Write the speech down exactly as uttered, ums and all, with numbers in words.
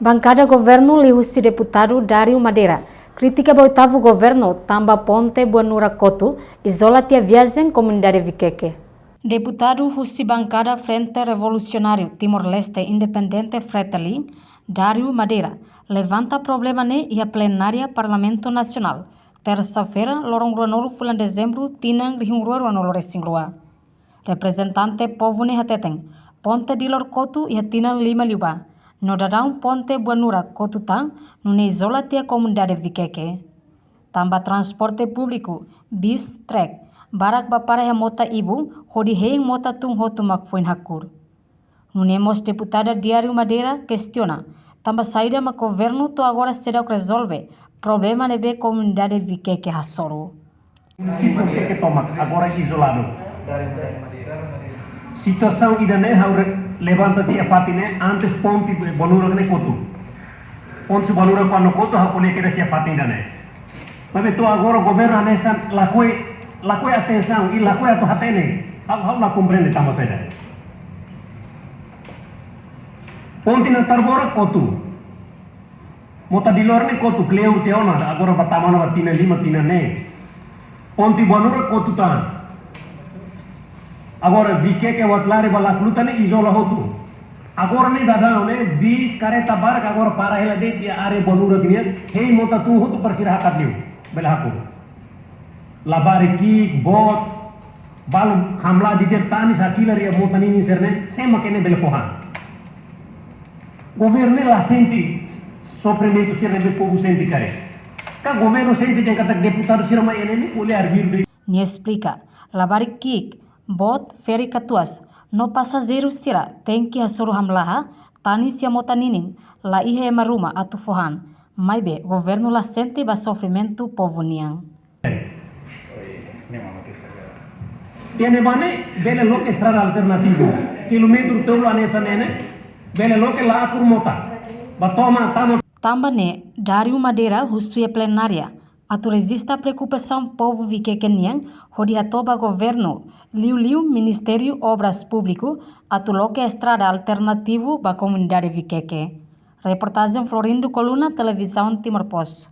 Bankada governu liuhusi deputadu Dário Madeira kritika ba oitavu governu tanba ponte Buanura kotu izola tiha viajen komunidade Viqueque. Deputadu husi bankada Frente Revolucionário Timor-Leste Independente, Fretilin, Dário Madeira, levanta problema ne'e iha plenária Parlamentu Nasionál, tersa-feira, loron ruanulu fulan Dezembru, tinan rihun rua ruanulu resin rua. Reprezentante povu ne'e hateten, ponte Dilor kotu iha tinan lima liubá, no daudaun ponte Buanura kotu tan, nune'e izola tiha komunidade Viqueque. Tanba transporte públiku, bis, trek, barak bá para iha mota ibun, hodi hein mota tun hotu mak foin hakur. Nune'e mós deputada Dário Madeira kestiona, tanba saida mak governu to'o agora seidauk rezolve problema ne'ebé komunidade Viqueque hasoru. Munisípiu Viqueque tomak, agora izoladu. Situasaun ida-ne'e ha'u re-, levanta tiha fatin ne'e antes ponte Buanura ne'e kotu. Ponte Buanura kuandu kotu, ha'u ko'alia kedas iha fatin ida-ne'e. Maibé to'o agora governu hanesan lakohi, lakohi atensaun, i lakohi atu hatene. Ha'u, ha'u la komprende tanba saida. Ponte Natarbora kotu. Mota Dilor ne'e kotu kleur tiha ona, agora bá tama ona ba tinan lima tinan neen. Ponte Buanura kotu tan. Agora Viqueque Watlare ba Lacluta ne'e izola hotu. Agora ne'e daudaun ne'e bis, kareta, barak agora para hela de'it iha área Buanura nian, hein mota tun hotu para sira hakat liu, bele hakur. Labarik ki'ik, boot, balu hamlaha didi'ak, tanis hakilar iha mota ninin sira-ne'e, sé mak ne'e bele fó han? Governu ne'e la sente sofrimentu sira ne'ebé povu sente karik? Ka governu sente dehan katak deputadu sira mai iha ne'e ne'e ko'alia arbiru de'it? Nia esplika, labarik ki'ik, boot, feri katuas, no pasajeiru sira tenke hasoru hamlaha, tanis iha mota ninin, la iha ema ruma atu fó han, maibé governu la sente ba sofrimentu povu nian. Iha ne'ebá ne'e bele loke estrada alternativu. Kilómetru tolu hanesan ne'e ne'e, bele loke la akur mota. Bá toma, tama. Tanba ne'e, Dário Madeira husu iha plenária atu rejista preokupasaun povu Viqueque nian, hodi hato'o ba governu, liuliu Ministériu Obras Públiku, atu loke estrada alternativu ba komunidade Viqueque. Reportajen Florindo Coluna, Televizaun Timor Post.